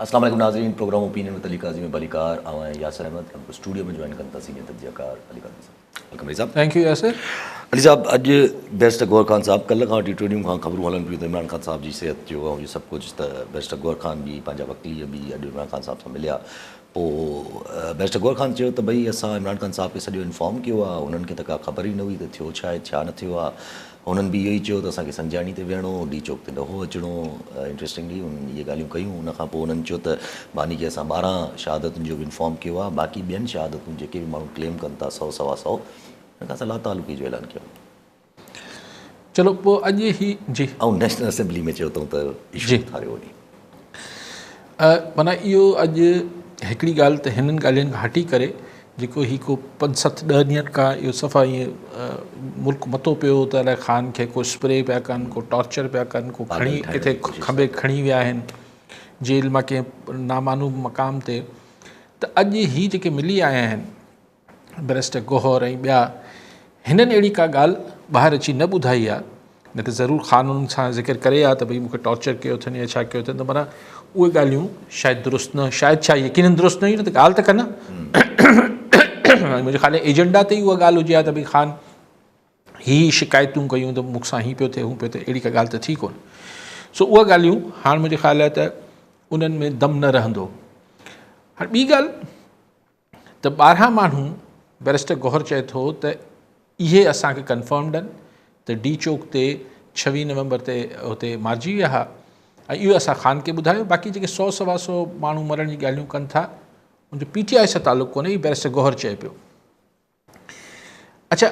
اسلام عليڪم ناظرين programme opinion with Ali Qazi ۾ ڀليڪار آئون آهيان ياسر احمد ۽ اسٽوڊيو ۾ جوائن ڪن ٿا سينيئر تجزيه ڪار علي قاضي صاحب welcome علي صاحب thank you Yasir Ali صاحب اڄ بيرسٽر گوهر خان صاحب ڪلهه کان وٺي ٽي ڏينهن کان خبرون هلن پيون ته عمران خان صاحب جي صحت جو ۽ اهو سڀ ڪجهه ته بيرسٽر گوهر خان به پنهنجا وڪيل به اڄ عمران خان صاحب سان مليا پوء بيرسٽر گوهر خان چيو ته ڀئي اسان عمران خان صاحب کي سڄو انفارم ڪيو آهي انهن کي ته ڪا خبر ئي نه هئي ته ٿيو ڇا آهي ڇا نه ٿيو آهي هنن به اهو ئي چيو ته اسان کي سنجاڻي تي ويهڻو هو، ڊي چوڪ تي نه هو اچڻو. انٽريسٽنگلي هنن اهي ڳالهيون ڪيون. ان کان پوء هنن چيو ته باني کي اسان 12 شهادتن جو به انفارم ڪيو آهي، باقي ٻين شهادتون جيڪي به ماڻهو ڪليم ڪن ٿا سئو سوا سئو، ان کان اسان لاتعلقي جو اعلان ڪيو. چلو پوء اڄ هي جي. ۽ نيشنل اسيمبلي ۾ چيو اٿئون ته اشو اٿاريو وڃي. معنيٰ اهو اڄ هڪڙي ڳالهه ته هنن ڳالهين کان هٽي ڪري جيڪو هي ڪو پنج ست ڏهه ڏينهن کان اهو صفا ائين ملڪ متو پيو هو ته الائي خان کي ڪو اسپري پيا ڪن ڪو ٽارچر پيا ڪن ڪو کڻي ڪٿي کنڀي کڻي ويا آهن جيل مان ڪنهن نامعلوم مقام تي ته اڄ هي جيڪي ملي آيا آهن بئريسٽر گوهر ۽ ٻيا هنن اهڙي ڪا ڳالهه ٻاهر اچي نه ٻڌائي آ نه ته ضرور خان انهن سان ذڪر ڪري ها ته ڀئي مون کي ٽارچر ڪيو اٿن يا ڇا ڪيو اٿن ته معنيٰ اهي ڳالهيون شايد درست نه شايد ڇا يقينن درست نه هيون نه ته ڳالهه ته ڪن منهنجي خيال ايجنڊا تي ئي اها ڳالهه هجي ها ته ڀئي خان هي شڪايتون ڪيون ته مون سان هي پيو ٿئي هو پيو ٿئي اهڙي ڪا ڳالهه ته ٿي ڪونه سو اها ڳالهيون هاڻ منهنجي خيال آهي ته انهن ۾ دم نه رهندو هاڻ ٻي ڳالهه ته 12 ماڻهو بئريسٽر گوهر چئي ٿو ته اهي اسان کي ڪنفرمڊ آهن ته ڊي چوڪ تي 26 نومبر تي اتي مارجي ويا ها ۽ اهو اسان خان کي ٻڌايو باقي جيڪي سو سوا سو ماڻهو مرڻ جي ڳالهيون ڪن ٿا ان جو پي ٽي آء سان تعلق ڪونهي هي بئريسٽر گوهر چئي پيو اڇا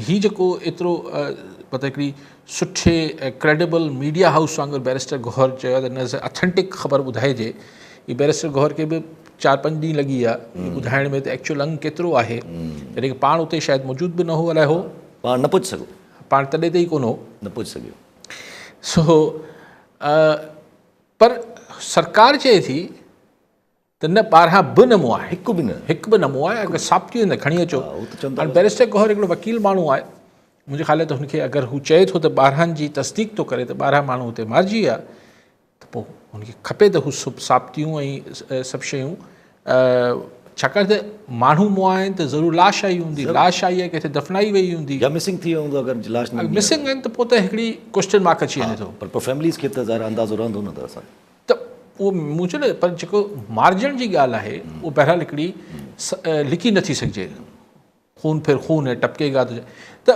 هي جيڪو ايترو مطلب هڪڙي سٺي ڪريڊيبل ميڊيا هائوس وانگر بئريسٽر گوهر چيو ته نه اٿينٽڪ خبر ٻڌائجي هي بئريسٽر گوهر کي به چار پنج ڏينهن لڳي ويا ٻڌائڻ ۾ ته ايڪچوئل انگ ڪيترو آهي جڏهن ڪي پاڻ اتي شايد موجود به نه هو الائي هو پاڻ نه پهچي سگهيو پاڻ تڏي تي ئي ڪونه هو نه پهچي سگهيو سو پر سرڪار چئي ٿي ته نه 12 به نه مئا آهن. هڪ به نه. هڪ به نه مئا آهي. اگر ثابت ٿي وڃي ته کڻي اچو. هاڻي بئريسٽر گوهر هڪڙو وڪيل ماڻهو آهي. منهنجي خيال آهي ته هن کي اگر هو چئي ٿو ته 12 جي تصديق ٿو ڪري ته 12 ماڻهو هتي مارجي ويا ته پوء هن کي کپي ته هو سڀ ثابتيون ۽ سڀ شيون ڇاڪاڻ ته ماڻهو مئا آهن ته ضرور لاش آئي هوندي لاش آئي آهي ڪٿي دفنائي وئي هوندي يا مسنگ ٿي ويو هوندو اگر لاش نه مسنگ آهن ته پوء ته هڪڙي ڪوئسچن مارڪ اچي وڃي ٿو پر پوء فيمليز کي ته ظاهر اندازو رهندو نه ته اسان ته اهو مون چيو نه پر جيڪو مارجڻ جي ڳالهه آهي اهو بهرحال هڪڙي لڪي نٿي سگهجي خون پھر خون هي ٽپڪي گا ته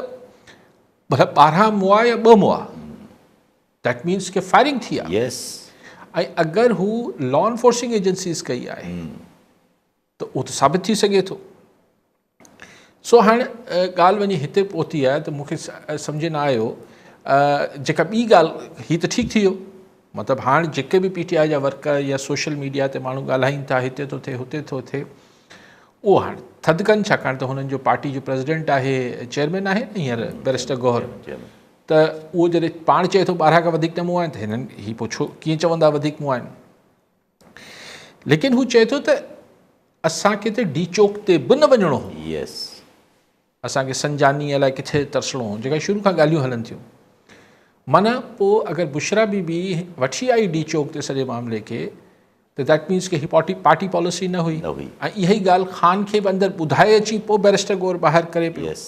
ڀلا 12 مئا يا ٻه مئا that means ڪي فائرنگ ٿي آهي يس ۽ اگر هو لا انفورسنگ ايجنسيز ڪئي آهي ته اهو ته ثابت ٿي سگهي ٿو سو هاڻ ڳالهه وڃي هتي پهتي آهي ته مون کي سمجهه نه آيو جيڪا ٻي ڳالهه هي ته ٺيڪ ٿي ويو مطلب هاڻ جيڪي به پي ٽي آء جا ورڪر يا سوشل ميڊيا تي ماڻهو ڳالهائين ٿا هتي ٿو ٿئي هتي ٿو ٿئي اهو هاڻ ٿڌ ڪن ڇاڪاڻ ته هنن جو پارٽي جو پريزيڊنٽ آهي چيئرمين آهي نه هينئر بئريسٽر گوهر ته اهو جڏهن پاڻ چئي ٿو 12 کان وڌيڪ نه مون آهن ته هنن هي پوء ڇو ڪيئن چوندا وڌيڪ مون آهن ليڪن هو چئي ٿو ته اسان کي ته ڊي چوڪ تي به نه وڃڻو هو. يس. اسان کي سنجاني الائي ڪٿي ترسڻو هو جيڪا شروع کان ڳالهيون هلن ٿيون. معنيٰ پوء اگر بشريٰ بي بي وٺي آئي ڊي چوڪ تي سڄي معاملي کي ته that means K he party party policy نه هئي ۽ اها ئي ڳالهه خان کي به اندر ٻڌائي اچي پوء بئريسٽر گور ٻاهر ڪري پيو. يس.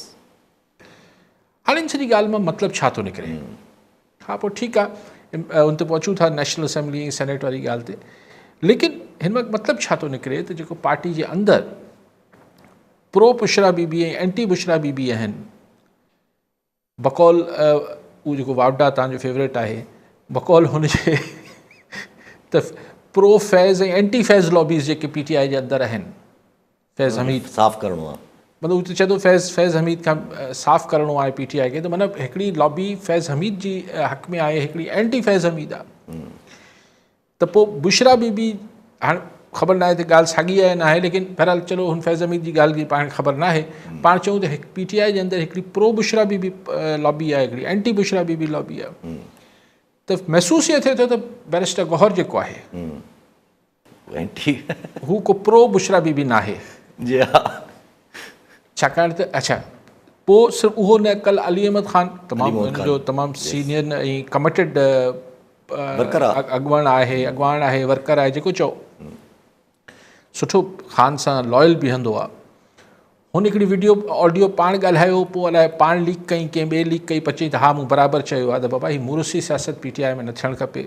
هاڻي ان سڄي ڳالهه مان مطلب ڇا ٿو نڪري؟ ها پوء ٺيڪ آهي ان تي پوء اچون ٿا نيشنل اسيمبلي ۽ سينيٽ واري ڳالهه تي ليڪن هن وقت مطلب ڇا ٿو نڪري ته جيڪو پارٽي جي اندر پرو بشرا بي بي ۽ اينٽي بشرا بي بي آهن بقول اهو جيڪو واوڊا تان جو فيوريٽ آهي بقول هن جي ته پرو فيض ۽ اينٽي فيض لابيز جيڪي پي ٽي آء جي اندر آهن فيض حميد صاف ڪرڻو آ مطلب هو ته چئي ٿو فيض فيض حميد کان صاف ڪرڻو آهي پي ٽي آء کي ته مطلب هڪڙي لابي فيض حميد جي حق ۾ آهي هڪڙي اينٽي فيض حميد آ ته پوء بشرا بي بي هاڻ خبر ناهي ته ڳالهه ساڳي آهي ناهي ليڪن بهرحال چلو هن فيض حميد جي ڳالهه جي پاڻ خبر ناهي پاڻ چئون ته هڪ پي ٽي آء جي اندر هڪڙي پرو بشرا بي بي لابي آهي هڪڙي اينٽي بشرا بي بي لابي آهي ته محسوس ائين ٿئي ٿو ته بئريسٽر گوهر جيڪو آهي هو ڪو پرو بشرا بي بي ناهي. جي ها. ڇاڪاڻ ته اڇا پوء صرف اهو نه ڪل علي احمد خان تمام ان جو تمام سينيئر ۽ ڪمٽيڊ اڳواڻ آهي اڳواڻ آهي ورڪر آهي جيڪو چئو سٺو خان سان لائل بيهندو آهي. هن هڪڙي وڊيو آڊيو پاڻ ڳالهايو پوء الائي پاڻ ليڪ ڪئي ڪنهن ٻئي ليڪ ڪئي پچي ته ها مون برابر چيو آهي ته بابا هي مورثي سياست پي ٽي آء ۾ نه ٿيڻ کپي.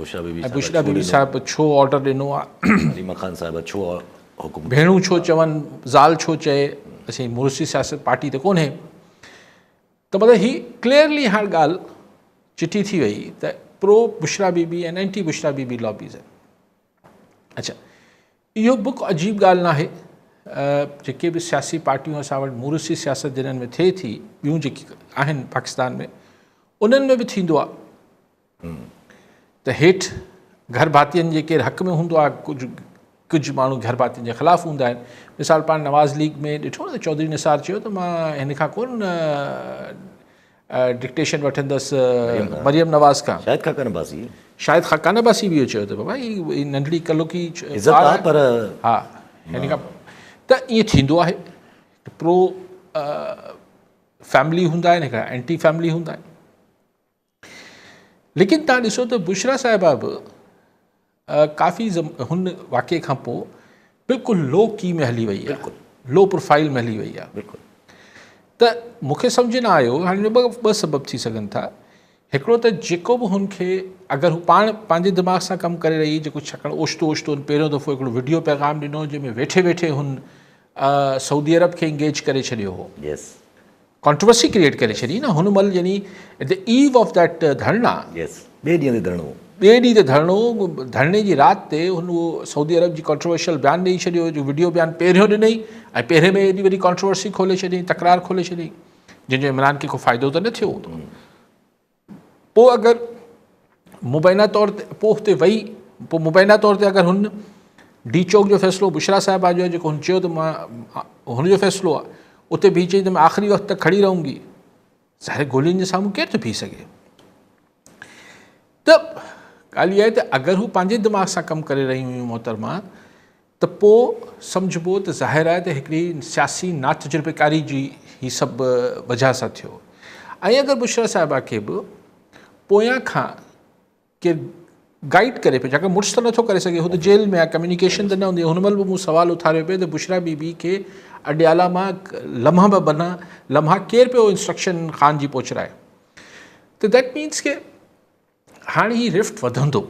بشرا بي بي ۽ بشرا بي بي صاحب ڇو آرڊر ڏنو آهي. عليما خان صاحب ڇو حڪم. ڀيڻون ڇو چون زال ڇو چئي اسين مورثي سياست پارٽي ته ڪونهي ته مطلب هي ڪليئرلي هاڻ ڳالهه چٽي ٿي وئي ته pro Bushra Bibi ۽ anti Bushra Bibi lobbies آهن. اڇا اهو به ڪو عجيب ڳالهه ناهي جيڪي به سياسي پارٽيون اسان وٽ مورثي سياست جنھن ۾ ٿئي ٿي ٻيون جيڪي آهن پاڪستان ۾ انهن ۾ به ٿيندو آهي ته هيٺ گهر ڀاتين جي ڪير حق ۾ هوندو آهي ڪجهه ڪجهه ماڻهو گهر ڀاتين جي خلاف هوندا آهن مثال پاڻ نواز ليگ ۾ ڏٺو نه ته چوڌري نثار چيو ته مان هن کان ڪون ڊڪٽيشن وٺندس مريم نواز کان. شاهد خاقان عباسي. شاهد خاقان عباسي به اهو چيو ته بابا هي ننڍڙي ڪلوڪي عزت آ پر ها هن کان ته ائين ٿيندو آهي پرو فيملي هوندا آهن هڪڙا اينٽي فيملي هوندا آهن ليڪن تان ڏسو ته بشرا صاحبه به ڪافي هن واقعي کان پوء بلڪل لو ڪي ۾ هلي وئي آهي لو پروفائل ۾ هلي وئي آهي بلڪل ته مونکي سمجھ نه آيو هاڻي ٻه سبب ٿي سگهن ٿا هڪڙو ته جيڪو به هن کي اگر هو پاڻ پنهنجي دماغ سان ڪم ڪري رهي جيڪو ڇاڪاڻ اوچتو اوچتو هن پهريون دفعو هڪڙو وڊيو پيغام ڏنو جنهن ۾ ويٺي ويٺي هن سعودي عرب کي انگيج ڪري ڇڏيو هو يس ڪانٽروورسي ڪريئيٽ ڪري ڇڏي نه هن مهل يعني at the eve of that dharna. Yes ٻئي ڏينهن تي ڌرڻو هو. ٻئي ڏينهن تي ڌرڻو هو ڌرڻي جي رات تي هن اهو سعودي عرب جي ڪانٽروورشل بيان ڏئي ڇڏيو جو وڊيو بيان پهريون ڏنئي ۽ پهرين ۾ ايڏي وڏي ڪانٽروورسي کولي ڇڏيائين تڪرار کولي ڇڏيائين جنهن جو عمران کي ڪو فائدو ته نه ٿيو هوندو پوء اگر مبينا طور تي پوء اتي وئي پوء مبينا طور تي اگر هن ڊي چوڪ جو فيصلو بشرا صاحبه جو جيڪو هن چيو ته مان هن جو فيصلو آهي اتي بيهي چئي ته مان آخري وقت تڪ کڙي رهونگي ظاهر گولين جي سامهون ڪير ٿو بيهي سگهي ته ڳالهه اها آهي ته اگر هو پنهنجي دماغ سان ڪم ڪري رهيون هيون محترمه ته پوء سمجهبو ته ظاهر آهي ته هڪڙي سياسي ناتجربيڪاري جي هي سڀ وجهه سان ٿيو ۽ اگر بشريٰ صاحبه کي به پويان کان ڪير گائيڊ ڪري پيو ڇاڪاڻ مڙس ته نٿو ڪري سگهي هو ته جيل ۾ آهي ڪميونيڪيشن ته نه هوندي هن مهل به مون سوال اٿاريو پيو ته بشريٰ بي بي کي اڊيالا مان لمحا به بنا لمحا ڪير پيو انسٽرڪشن خان جي پهچرائي ته that means ڪي هاڻي هي رفٽ وڌندو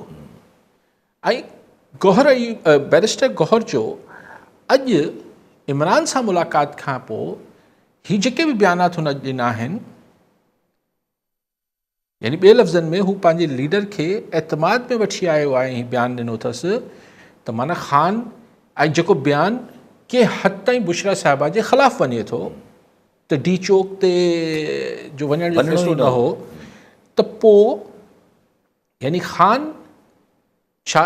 ۽ گوهر بئريسٽر گوهر جو اڄ عمران سان ملاقات کان پوء هي جيڪي به بيانات هن اڄ ڏنا آهن يعني ٻئي لفظن ۾ هو پنهنجي ليڊر کي اعتماد ۾ وٺي آيو آهي هي بيان ڏنو اٿس ته معنی خان ۽ جيڪو بيان ڪنهن حد تائين بشرا صاحبه جي خلاف وڃي ٿو ته ڊي چوڪ تي جو وڃڻ جو فيصلو نه هو ته پوء يعني خان ڇا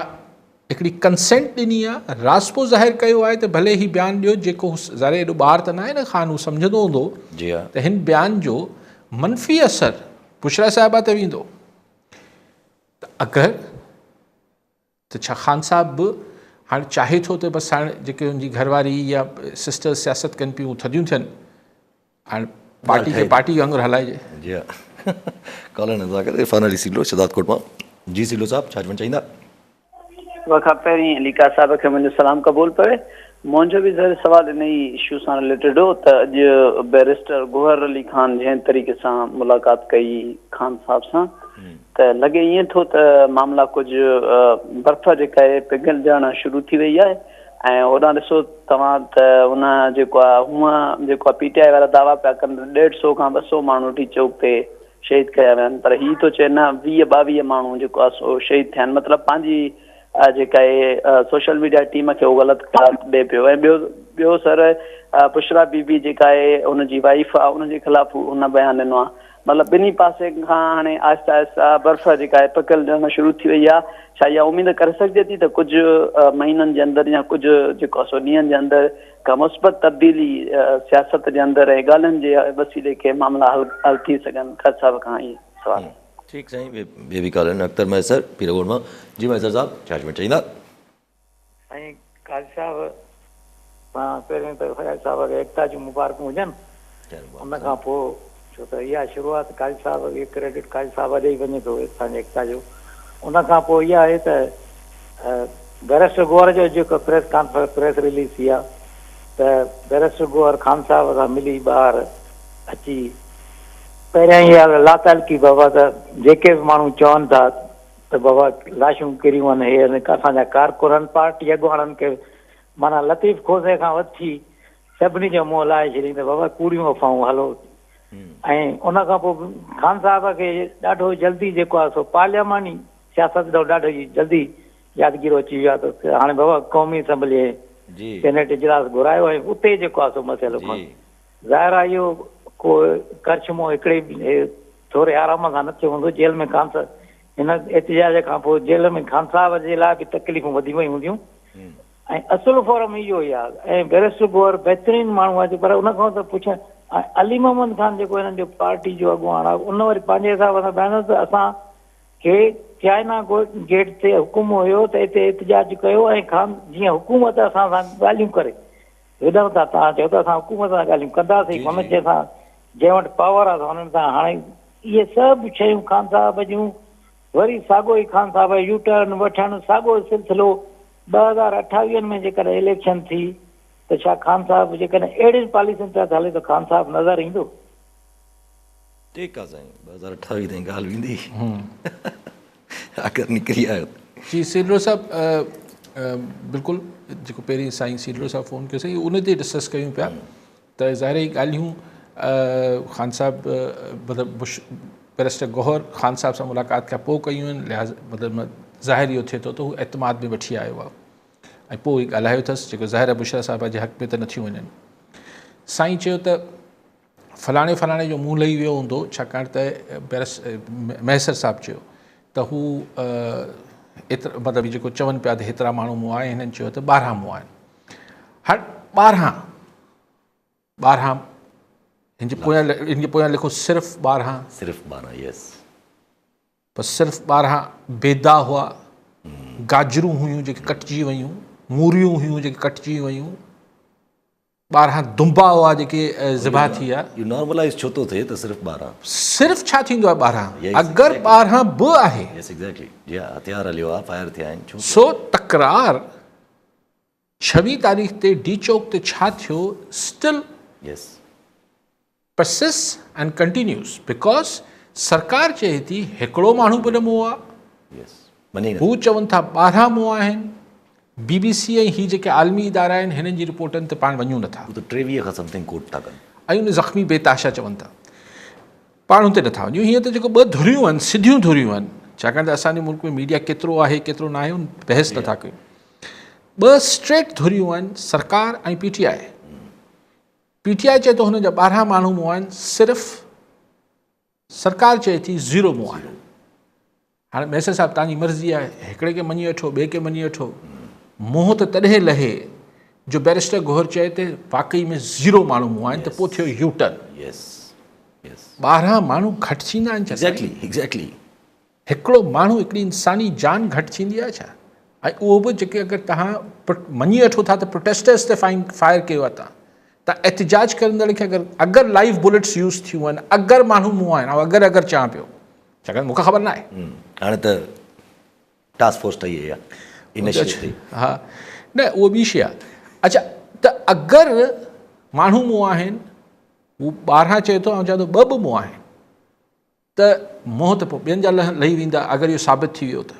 هڪڙي ڪنسينٽ ڏني آ، راضپو ظاهر ڪيو آهي ته ڀلي هي بيان ڏيو جيڪو هو ظاهر ايڏو ٻار ته ناهي نه خان هو سمجهندو هوندو جي ها ته هن بيان جو منفي اثر بشريٰ صاحبه تي ويندو ته اگر ته ڇا خان صاحب به هاڻي چاهي ٿو ته بس هاڻي جيڪي هن جي گهر واري يا سسٽرز سياست ڪن پيون ٿڌيون ٿين هاڻي پارٽي کي پارٽي وانگر هلائجي. جي ها ڪالر نزاڪت عرفان علي سيلو شھداد ڪوٽ مان جي سيلو صاحب ڇا چوڻ چاهيندا. سڀ کان پهرين علي قاضي صاحب کي منهنجو سلام قبول پوي. منهنجو به ظاهر سوال ان ئي اشو سان رليٽيڊ هو ته اڄ بئريسٽر گوهر علي خان جنهن طريقي سان ملاقات ڪئي خان صاحب سان ته لڳي ائين ٿو ته معاملا ڪجهه برف جيڪا آهي پگهلجڻ شروع ٿي وئي آهي ۽ هوڏانهن ڏسو توهان ته ان جيڪو آهي هونء جيڪو آهي پي ٽي آء وارا دعويٰ پيا ڪن ته ڏيڍ سو کان 200 ماڻهو ڊي چوڪ تي شهيد ڪيا ويا آهن پر هي ٿو چئي نه 20 22 ماڻهو جيڪو آهي سو شهيد ٿيا آهن مطلب پنهنجي جيڪا آهي سوشل ميڊيا ٽيم کي هو غلط قرار ڏئي پيو ۽ ٻيو ٻيو سر بشريٰ بي بي جيڪا آهي ان جي وائيف آهي ان جي خلاف هن بيان ڏنو آهي مطلب ٻنهي پاسي کان هاڻي آهستي آهستي برف جيڪا آهي پگهلجڻ شروع ٿي وئي آهي. ڇا اها اميد ڪري سگهجي ٿي ته ڪجهه مهينن جي اندر يا ڪجهه جيڪو آهي سو ڏينهن جي اندر ڪا مثبت تبديلي سياست جي اندر ۽ ڳالهين جي وسيلي ڪي معاملا حل حل ٿي سگهن؟ قاضي صاحب کان هي سوال. ٺيڪ سائين ٻي به ڪالر آهن اختر مهيسر پيرڳوٺ مان جي مهيسر صاحب ڇا چوڻ چاهيندا. سائين قاضي صاحب مان پهريون ته فياض صاحب کي ايڪتا جون مبارڪون هجن ان کان پوء ڇو ته اها شروعات قاضي صاحب کي ڪريڊٽ قاضي صاحب ڏي وڃي ٿو اسان جي ايڪتا جو ان کان پوء اها آهي ته بئريسٽر گوهر جو جيڪو پريس ڪانفرنس پريس رليز ٿي آهي ته بئريسٽر گوهر خان صاحب سان ملي ٻاهر اچي پهريان اها لاتعلقي بابا ته جيڪي به ماڻهو چون ٿا ته بابا لاشون ڪريون آهن هي آهن اسان جا ڪارڪنن پارٽي اڳواڻن کي معنيٰ لطيف کوسي کان وٺي سڀني جو منهن لاهي ڇڏيائين ته بابا ڪوڙيون افواهون هلو ۽ ان کان پوء خان صاحب کي ڏاڍو جلدي جيڪو آهي سو پارلياماني سياست ڏانهن ڏاڍو جلدي يادگيرو اچي ويو آهي ته هاڻي بابا قومي اسيمبلي ۽ سينيٽ اجلاس گهرايو ۽ اتي جيڪو آهي سو مسئلو کڻ ظاهر آهي اهو ڪو ڪرشمو هڪڙي ٿوري آرام سان نه ٿيو هوندو جيل ۾ خان صاحب هن احتجاج کان پوء جيل ۾ خان صاحب جي لاء به تڪليفون وڌي ويون هونديون ۽ اصل فورم اهو ئي آهي ۽ بئريسٽر گوهر بهترين ماڻهو آهي پر ان کان ته پڇ ۽ علي محمد خان جيڪو هنن جو پارٽي جو اڳواڻ آهي ان وري پنهنجي حساب سان بيان ڏنو ته اسان کي چائنا گيٽ تي حڪم هيو ته اتي احتجاج ڪيو ۽ خان جيئن حڪومت اسان سان ڳالهيون ڪري وڌڻ ٿا توهان چئو ته اسان حڪومت سان ڳالهيون ڪنداسين ڪونه جنهن سان جنهن وٽ پاور آهي انهن سان هاڻي اهي سڀ شيون خان صاحب جون وري ساڳو ئي خان صاحب جو يو ٽرن وٺڻ ساڳو سلسلو 2028 ۾ جيڪڏهن اليڪشن ٿي ته ڇا خان صاحب جيڪڏهن اهڙين پاليسين تحت هلي ته خان صاحب نظر ايندو؟ ٺيڪ آ سائين 2028 تائين ڳالهه ويندي اگر نڪري آيو ته. جي سيلرو صاحب بلڪل جيڪو پهرين سائين سيلرو صاحب فون ڪيو سائين ان تي ڊسڪس ڪيون پيا ته ظاهر هي ڳالهيون خان صاحب مطلب بئريسٽر گوهر خان صاحب سان ملاقات کان پوء ڪيون آهن لهٰذا مطلب ظاهر اهو ٿئي ٿو ته هو اعتماد ۾ وٺي آيو آهي ۽ پوء هي ڳالهايو اٿس جيڪو ظاهر آهي بشريٰ صاحبه جي حق ۾ ته نٿيون وڃن سائين چيو ته فلاڻي فلاڻي جو منهن لهي ويو هوندو ڇاڪاڻ ته بئرس مهيسر صاحب چيو ته هو ايترا مطلب جيڪو چون پيا ته هيترا ماڻهو مئا آهن هنن چيو ته 12 مئا آهن هاڻ 12 12 هن جي پويان هن جي پويان لکو صرف 12 صرف 12 يس پر صرف 12 بيدا هئا گاجرون هيون جيڪي ڪٽجي ويون موريون هيون جيڪي ڪٽجي ويون 12 دنبا هئا جيڪي ذبح ٿي ويا. اهو نارملائيز ڇو ٿو ٿئي ته صرف 12. صرف ڇا ٿيندو آهي 12 اگر 12 به آهي. يس ايگزيڪٽلي جي ها هٿيار هليو آهي فائر ٿيا آهن ڇو. سو تڪرار ڇويهه تاريخ تي ڊي چوڪ تي ڇا ٿيو still yes. Persists and continues because سرڪار چئي ٿي هڪڙو ماڻهو به نه مئو آ هو چون ٿا 12 مئا آهن بي بي سي ۽ هي جيڪي عالمي ادارا آهن هنن جي رپورٽن تي پاڻ وڃون نٿا هو ته 23 کان سمٿنگ ڪوٽ ٿا ڪن ۽ ان زخمي بي تاشا چون ٿا پاڻ هتي نٿا وڃون هيئن ته جيڪو ٻه ڌريون آهن سڌيون ڌريون آهن ڇاڪاڻ ته اسان جي ملڪ ۾ ميڊيا ڪيترو آهي ڪيترو ناهي ان بحث نٿا ڪيون ٻه اسٽريٽ ڌريون آهن سرڪار ۽ P T I P T I چئي ٿو هن جا 12 ماڻهو مئا آهن صرف سرڪار چئي ٿي زيرو مئا آهن هاڻي ميسر صاحب تان جي مرضي آهي هڪڙي کي مڃي وٺو ٻئي کي مڃي وٺو منهن ته تڏهن لهي جو بئريسٽر گوهر چئي ته واقعي ۾ زيرو ماڻهو مئا آهن ته پوء ٿيو يو ٽرن يس يس 12 ماڻهو گهٽ ٿيندا آهن ڇا ايگزيڪٽلي ايگزيڪٽلي هڪڙو ماڻهو هڪڙي انساني جان گهٽ ٿيندي آهي ڇا؟ ۽ اهو به جيڪي اگر توهان مڃي وٺو ٿا ته پروٽيسٽرز تي فائنگ فائر ڪيو آهي توهان ته احتجاج ڪرندڙ کي اگر اگر لائيو بلٽس يوز ٿيون آهن اگر ماڻهو مئا آهن آئون اگر اگر چوان پيو ڇاڪاڻ مونکي خبر نه آهي. هاڻي ته ٽاسڪ فورس ٺهي وئي آهي ان شيء تي. ها نه اهو ٻي شيء آهي اڇا ته اگر ماڻهو مئا آهن هو 12 چئي ٿو آئون چوان ٿو ٻه به مئا آهن ته منهن ته پوء ٻين جا لهي ويندا اگر اهو ثابت ٿي ويو ته.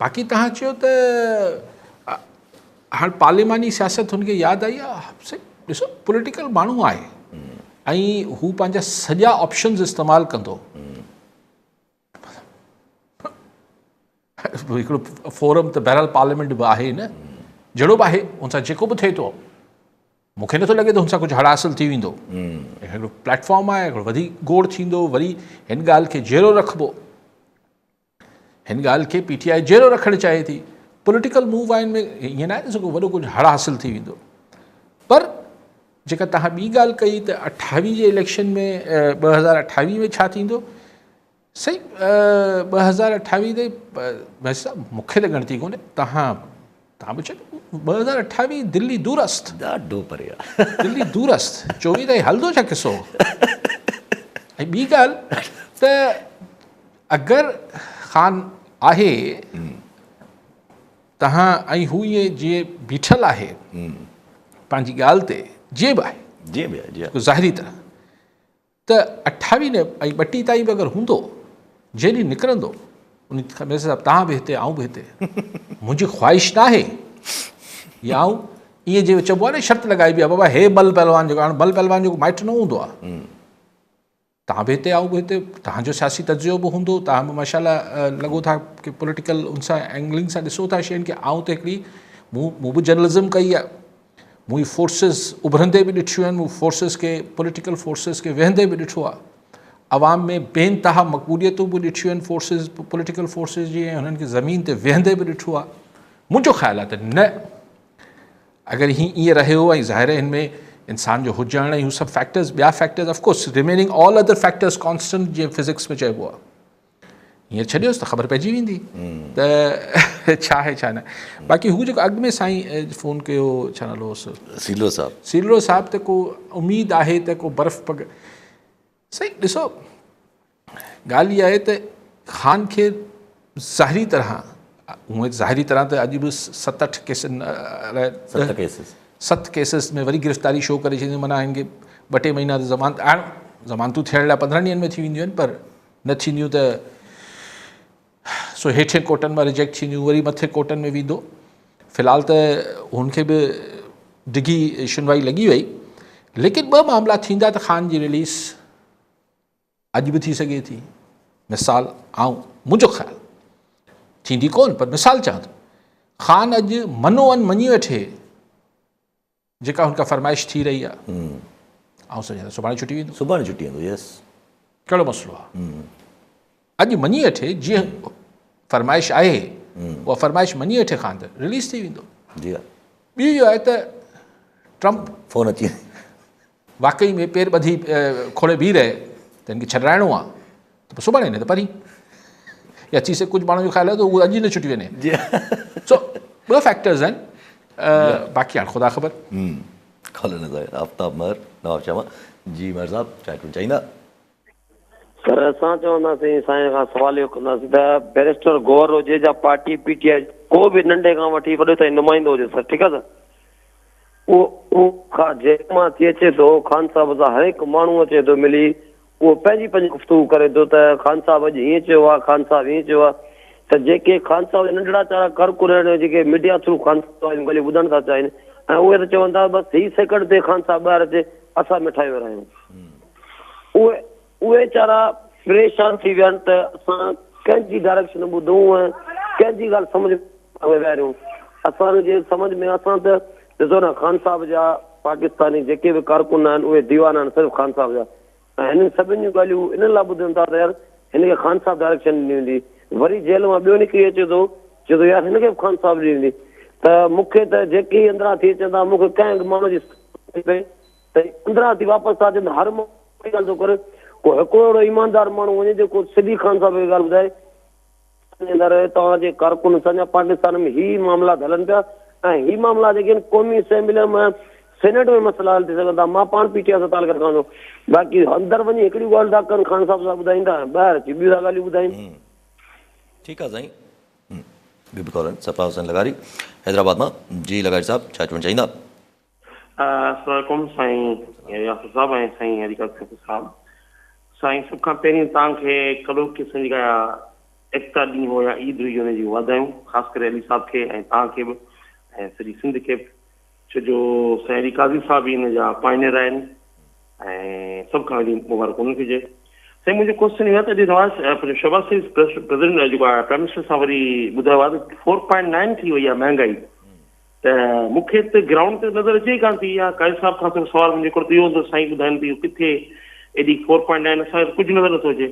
باقي توهان چيو ته هاڻ پارلياماني سياست هن کي ياد آئي آهي سائين ڏسو پوليٽيڪل ماڻهو آهي ۽ هو پنهنجا سڄا آپشنز استعمال ڪندو هڪڙو فورم ته بهرحال پارليامينٽ به آهي نه جهڙو به آهي ان سان جيڪو به ٿئي ٿو مون کي نٿو لڳي ته هن سان ڪجهه هڙ حاصل ٿي ويندو. هڪڙو پليٽ فارم آهي، هڪڙو وڌيڪ گوڙ ٿيندو، وري هن ڳالهه کي جيئرو رکبو. هن ڳالهه کي پي ٽي آء جيئرو رکڻ چاهي ٿي. پوليٽيڪل موو آهي ان ۾ ائين ناهي ته وڏو ڪجهه هڙ حاصل ٿي ويندو. پر جيڪا توهان ٻي ڳالهه ڪئي ته اٺاويهه جي اليڪشن ۾ 2028 ۾ ڇا ٿيندو؟ سائين 2028 تائين مهيش صاحب مون کي ته ڳڻتي ڪونهي توهان توهان به چئو 2028 دلي دور است ڏاڍو پري آ دلي دور است 24 تائين هلندو ڇا قصو ۽ ٻي ڳالهه ته اگر خان آهي تهان ۽ هو ائين جيئن بيٺل آهي پنهنجي ڳالهه تي جيئن به آهي جيئن به آهي جي ظاهري طرح ته 28 ۽ 32 تائين به اگر هوندو جنهن ڏينهن نڪرندو ان کان صاحب تهان به هتي آئون به هتي منهنجي خواهش نه آهي يا آئون ائين جي چئبو آهي نه شرط لڳائبي آهي بابا هي مل پهلوان جيڪو هاڻي مل پهلوان جو مائٽ نه هوندو آهي توهان به هتي آئون به هتي توهان جو سياسي تجزيو به هوندو توهان به ماشاء الله لڳو ٿا ڪي پوليٽيڪل ان سان اينگلنگ سان ڏسو ٿا شين کي آئون ته هڪڙي مون به جرنلزم ڪئي آهي مون هي فورسز اڀرندي به ڏٺيون آهن مون فورسز کي پوليٽيڪل فورسز کي ويهندي به ڏٺو آهي عوام ۾ بي انتها مقبوليتون به ڏٺيون آهن فورسز پوليٽيڪل فورسز جي ۽ هنن کي زمين تي ويهندي به ڏٺو آهي منهنجو خيال آهي ته نه اگر هي ائين رهيو ۽ ظاهر هن ۾ انسان جو هجڻ ۽ هو سڀ فيڪٽرز ٻيا factors of course remaining all other factors constant جيئن فزڪس ۾ چئبو آهي هينئر ڇڏيوس ته خبر پئجي ويندي ته ڇا آهي ڇا نه باقي هو جيڪو اڳ ۾ سائين فون ڪيو ڇا نالو هوس سيلرو صاحب سيلرو صاحب ته ڪو اميد آهي ته ڪو برف پگ سائين ڏسو ڳالهه اها آهي ته خان کي ظاهري طرح هونئن ظاهري طرح ته اڄ به ست اٺ ڪيسن ست ڪيسز ۾ وري گرفتاري شو ڪري ڇڏيندي معنيٰ هن کي ٻه ٽي مهينا ته ضمانت ضمانتون ٿيڻ لاء 15 ڏينهن ۾ ٿي وينديون آهن پر نه ٿينديون ته سو هيٺين ڪورٽن مان ريجيڪٽ ٿينديون وري مٿي ڪورٽن ۾ ويندو في الحال ته هن کي به ڊگهي شنوائي لڳي وئي ليڪن ٻه معاملا ٿيندا ته خان جي رليز اڄ به ٿي سگهي ٿي مثال آئون منهنجو خيال ٿيندي ڪون پر مثال چوان ٿو خان اڄ منو ان مڃي وٺي جيڪا هن کان فرمائش ٿي رهي آهي آئون سمجهان ٿو سڀاڻي ڇٽي ويندو. سڀاڻي ڇٽي ويندو يس. ڪهڙو مسئلو آهي اڄ مڃي وٺي جيئن فرمائش آهي اها فرمائش مڃي وٺي خان ته رليز ٿي ويندو. جي ها. ٻيو اهو آهي ته ٽرمپ فون اچي واقعي ۾ پير ٻڌي کوڙي بيهي رهي ته هن کي ڇڏرائڻو آهي ته پوء سڀاڻي نه ته پرين يا ٿي سگهي ڪجهه ماڻهن جو خيال آهي ته هو اڄ ئي نه ڇٽي وڃي سو ٻه فيڪٽرز آهن باقي هاڻ خدا خبر. کولي نظر آفتاب مهر نواب شاهه مان جي مهر صاحب ڇا چوڻ چاهيندا. سر اسان چونداسين سائين کان سوال اهو ڪنداسين ته بئريسٽر گوهر هجي يا پارٽي پي ٽي آء ڪو به ننڍي کان وٺي وڏي تائين نمائندو هجي سر ٺيڪ آهي سر اهو اهو جنهن مان ٿي اچي ٿو خان صاحب سان هر هڪ ماڻهو اچي ٿو ملي اهو پنهنجي پنهنجي گفتگو ڪري ٿو ته خان صاحب اڄ هيئن چيو آهي، خان صاحب هيئن چيو آهي ته جيڪي خان صاحب جا ننڍڙا چارا ڪارڪن آهن جيڪي ميڊيا ٿرو خان صاحب جون ڳالهيون ٻڌڻ ٿا چاهين ۽ اهي ته چون ٿا بس هي سيڪنڊ تي خان صاحب ٻاهر اچي اسان مٺايون ورهايون. اهي اهي ويچارا پريشان ٿي ويا آهن ته اسان ڪنهن جي ڊائريڪشن ٻڌون ۽ ڪنهن جي ڳالهه سمجهه ۾ ويهاريون. اسان جي سمجهه ۾ اسان ته ڏسو نه خان صاحب جا پاڪستاني جيڪي به ڪارڪن آهن اهي ديوانا آهن صرف خان صاحب جا ۽ هنن سڀن جون ڳالهيون انهن لاء ٻڌن ٿا ته يار هن کي خان صاحب ڊائريڪشن ڏني هوندي وري جيل مان ٻيو نڪري اچي ٿو چئي ٿو يار هن کي به خان صاحب ڏني هوندي ته مون کي ته جيڪي اندران ٿي اچن ٿا مون کي ڪنهن به ماڻهو جي سمجهه پئي ته اندران ٿي واپس ٿا اچن ته هر ماڻهو ڳالهه ٿو ڪري ڪو هڪڙو اهڙو ايماندار ماڻهو وڃي جيڪو سڌي خان صاحب کي ڳالهه ٻڌائي اندر توهان جي ڪارڪن سان يا پاڪستان ۾ هي معاملات هلن پيا ۽ هي معاملا جيڪي آهن قومي اسيمبلي ۾ سينيٽ ۾ مسئلا حل ٿي سگهن ٿا مان پاڻ پي ٽي آء سان تعلق رکان ٿو باقي اندر وڃي هڪڙيون ڳالهيون ٿا ڪن خان صاحب سان ٻڌائين ٿا ٻاهر اچي ٻيون ٿا ڳالهيون ٻڌائين. ٺيڪ آ سائين ٻيو به ڪالر صفا حسين لغاري حيدرآباد مان جي لغاري صاحب ڇا چوڻ چاهيندا. السلام عليڪم سائين ياسر صاحب ۽ سائين علي قادر کوکر صاحب سائين سڀ کان پهرين توهان کي ڪڏهوڪي سنڌ جيڪا ايڪتا ڏينهن هو يا عيد هئي ان جون واڌايون خاص ڪري علي صاحب کي ۽ توهان کي به ۽ سڄي سنڌ کي به ڇو جو سائين علي قاضي صاحب ئي ان جا پائنيئر آهن ۽ سڀ کان وڏي مبارڪ انهن کي هجي سائين منهنجو ڪوسچن اهو آهي ته اڄ نواز شهباز شريف پريزيڊنٽ جيڪو آهي پرائم منسٽر صاحب وري ٻڌايو آهي ته 4.9 ٿي وئي آهي مهانگائي ته مون کي ته گرائونڊ تي نظر اچي ئي ڪانه ٿي يا قاضي صاحب کان ٿورو سوال منهنجو هڪڙو ته اهو هوندو سائين ٻڌائين ته اهو ڪٿي ايڏي فور پوائنٽ نائن اسان کي ته ڪجهه نظر نٿو اچي